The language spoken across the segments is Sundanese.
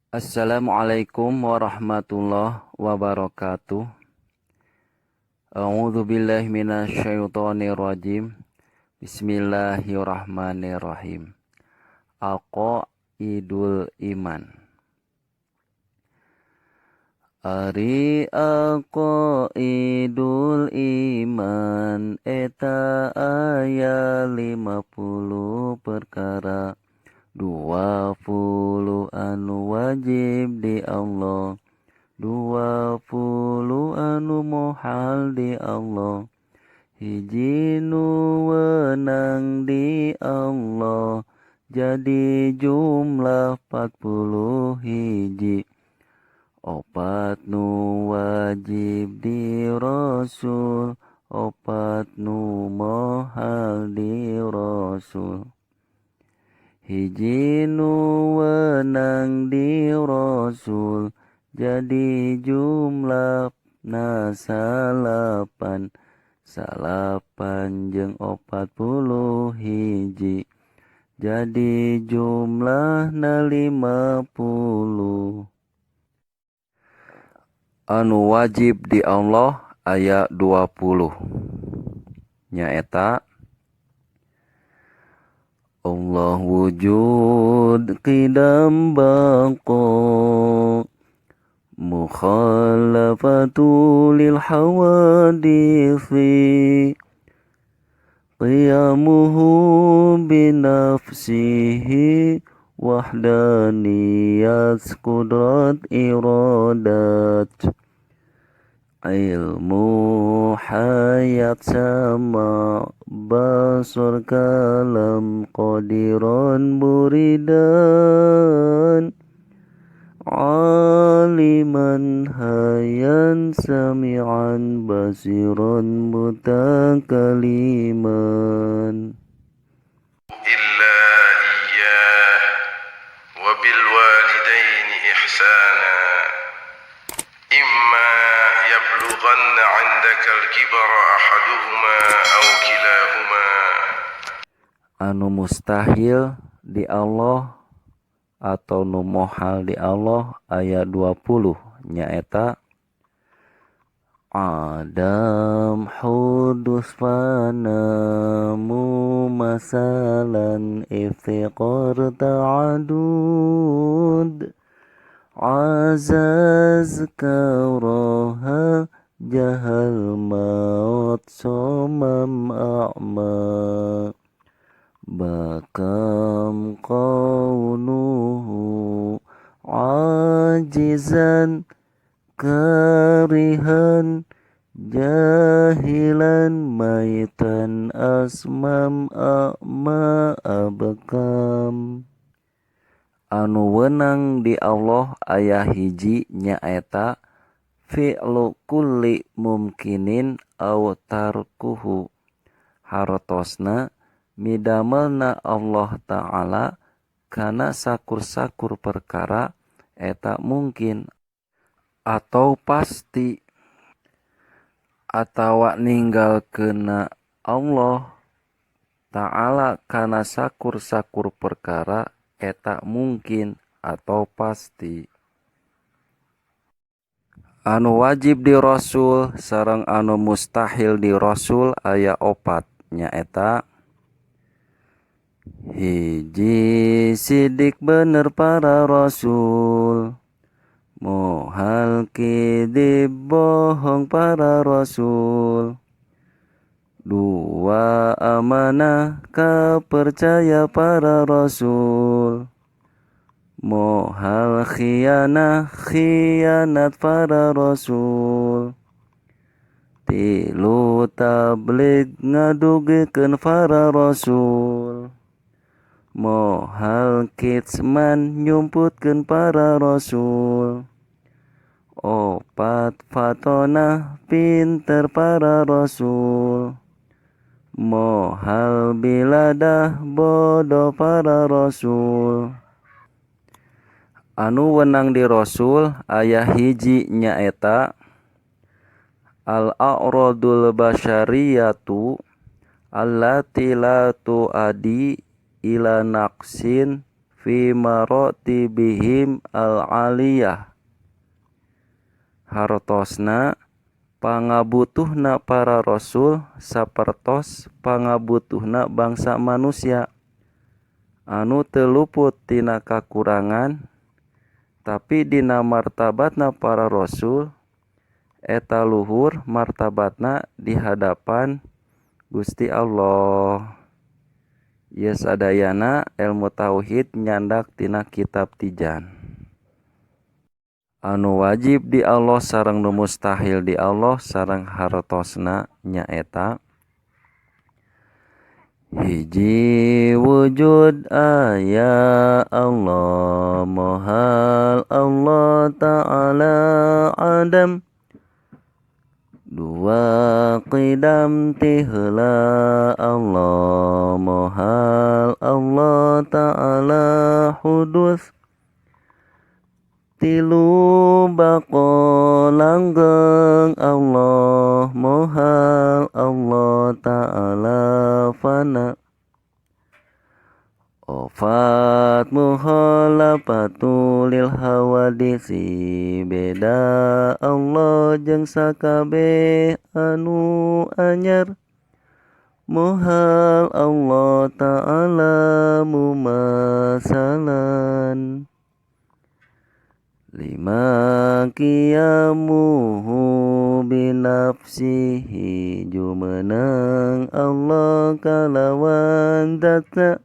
Assalamualaikum warahmatullahi wabarakatuh. A'udzu billahi minasyaitonir rajim. Bismillahirrahmanirrahim. Aqaidul iman. Ari aqaidul iman eta aya 50 perkara, 20 anu wajib di Allah, 20 anu mohal di Allah, hiji nu wenang di Allah, jadi jumlah 40 hiji. Opat nu wajib di Rasul, opat nu mohal di Rasul, hiji nu wenang di Rasul, jadi jumlah na salapan. Salapan jeung 40 hiji jadi jumlah na 50. Anu wajib di Allah aya 20, nyaeta Allah wujud, qidam, baqa, mukhalafatu lil hawadisi, qiyamuhu binafsihi, wahdaniyat, qudrat, iradat, ilmu, hayat, sama, basar, kalam, qadiran, muridan, aliman, hayyan, sami'an, basiran, mutakaliman. إلا إياه وبالوالدين إحسانا إما يبلغن عندك الكبر أحدهما أو كلاهما. Anu mustahil di Allah atau nu mohal di Allah aya 20, nyaeta Adam, hudus, fana, mumasalan, iftiqar, ta'adud, azaz, karaha, jahal, maut, somam, a'ma, bakam, kaunuhu, ajizan, karihan, jahilan, maitan, asmam, a'ma, abkam. Anu wenang di Allah aya hiji, nyaeta fi'lu kulli mumkinin aw tarkuhu, hartosna midamelna Allah Ta'ala kana sakur-sakur perkara eta mungkin atau pasti, atawa ninggalkeunna Allah Ta'ala kana sakur-sakur perkara eta mungkin atau pasti. Anu wajib di Rasul sareng anu mustahil di Rasul aya opat, nyaeta hiji, sidik, bener para rasul, mohal kidib, bohong para rasul. Dua, amanah, kapercaya para rasul, mohal khianah, khianat para rasul. Tilu, tabligh, ngadugikeun para rasul, mohal kitsman, nyumputkeun para rasul. Opat, fatonah, pinter para rasul, mohal biladah, bodoh para rasul. Anu wenang di Rasul aya hiji, nyaeta al-a'radul basyariyatu allati la tuadi ila naqsin. fi maratibihim al-aliyah. Hartosna pangabutuhna para rasul sapertos pangabutuhna bangsa manusia anu teu luput tina kakurangan, tapi dina martabatna para rasul eta luhur martabatna di hadapan Gusti Allah. Ieu sadayana ilmu tauhid nyandak tina kitab Tijan. Anu wajib di Allah sareng nu mustahil di Allah sareng hartosna nyaeta hiji wujud aya Allah mohal Allah Ta'ala adam, dua qidam ti heula Allah mohal Allah Ta'ala hudus, tilu baqo langgeng Allah mohal Allah Ta'ala fana, opat mukhalafatul lil hawadisi beda Allah jeung sakabeh anu anyar mohal Allah Ta'ala mumasalan. Lima qiyamuhu binafsihi jumeneng Allah kalawan zatna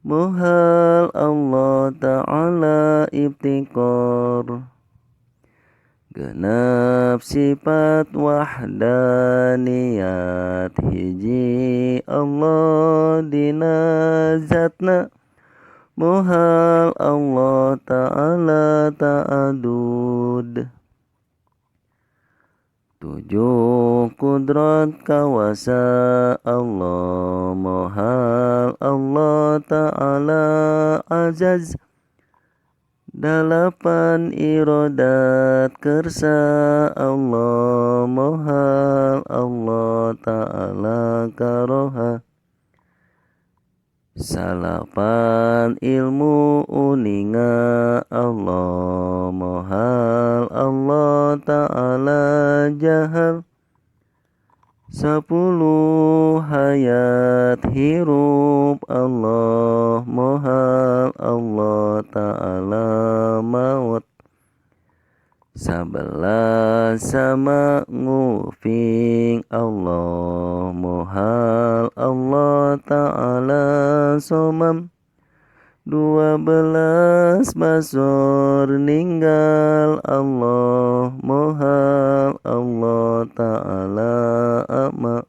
mohal Allah Ta'ala ibtikor, genep sifat wahdaniyat hiji Allah dina zatna mohal Allah Ta'ala ta'adud. Tujuh kudrat kawasa Allah mohal Allah Ta'ala azaz, dalapan irodat kersa Allah mohal Allah Ta'ala karoha, salapan ilmu uninga Allah mohal Allah Ta'ala jahal, 10 hayat hirup Allah mohal Allah Ta'ala maut, 11 sama nguping Allah mohal Allah Ta'ala somam, 12 basor ninggal Allah mohal Allah Ta'ala ama,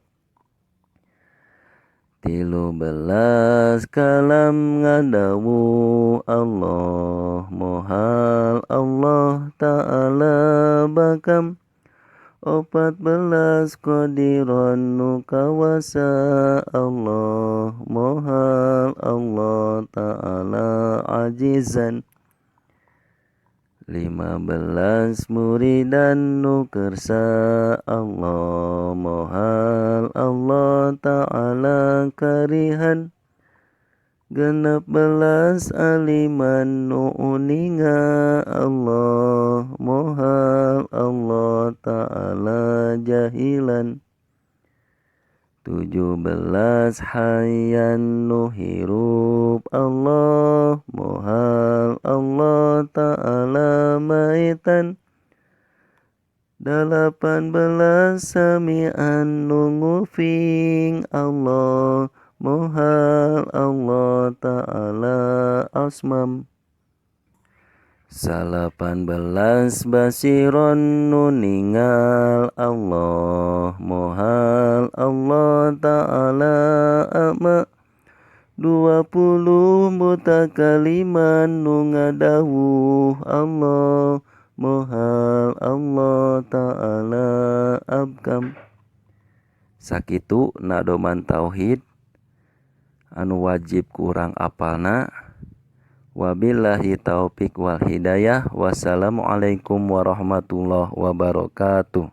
13 kalam ngadawu Allah mohal Allah Ta'ala bakam, 14 qadiron nu kawasa Allah mohal Allah Ta'ala ajizan, 15 muridan nu kersa Allah mohal Allah Ta'ala karihan, 16 aliman nu uninga Allah mohal Allah Ta'ala jahilan, 17 hayyan nu hirup Allah mohal Allah Ta'ala maitan, 18 sami'an nu nguping Allah mohal Allah Ta'ala asmam, 18 basiron nu ningal Allah mohal Allah Ta'ala ama, 20 mutakaliman nu ngadawuh Allah mohal Allah Ta'ala abkam. Sakitu nadoman tauhid anu wajib kurang apalna. Wabillahi taufik wal hidayah. Wassalamualaikum warahmatullahi wabarakatuh.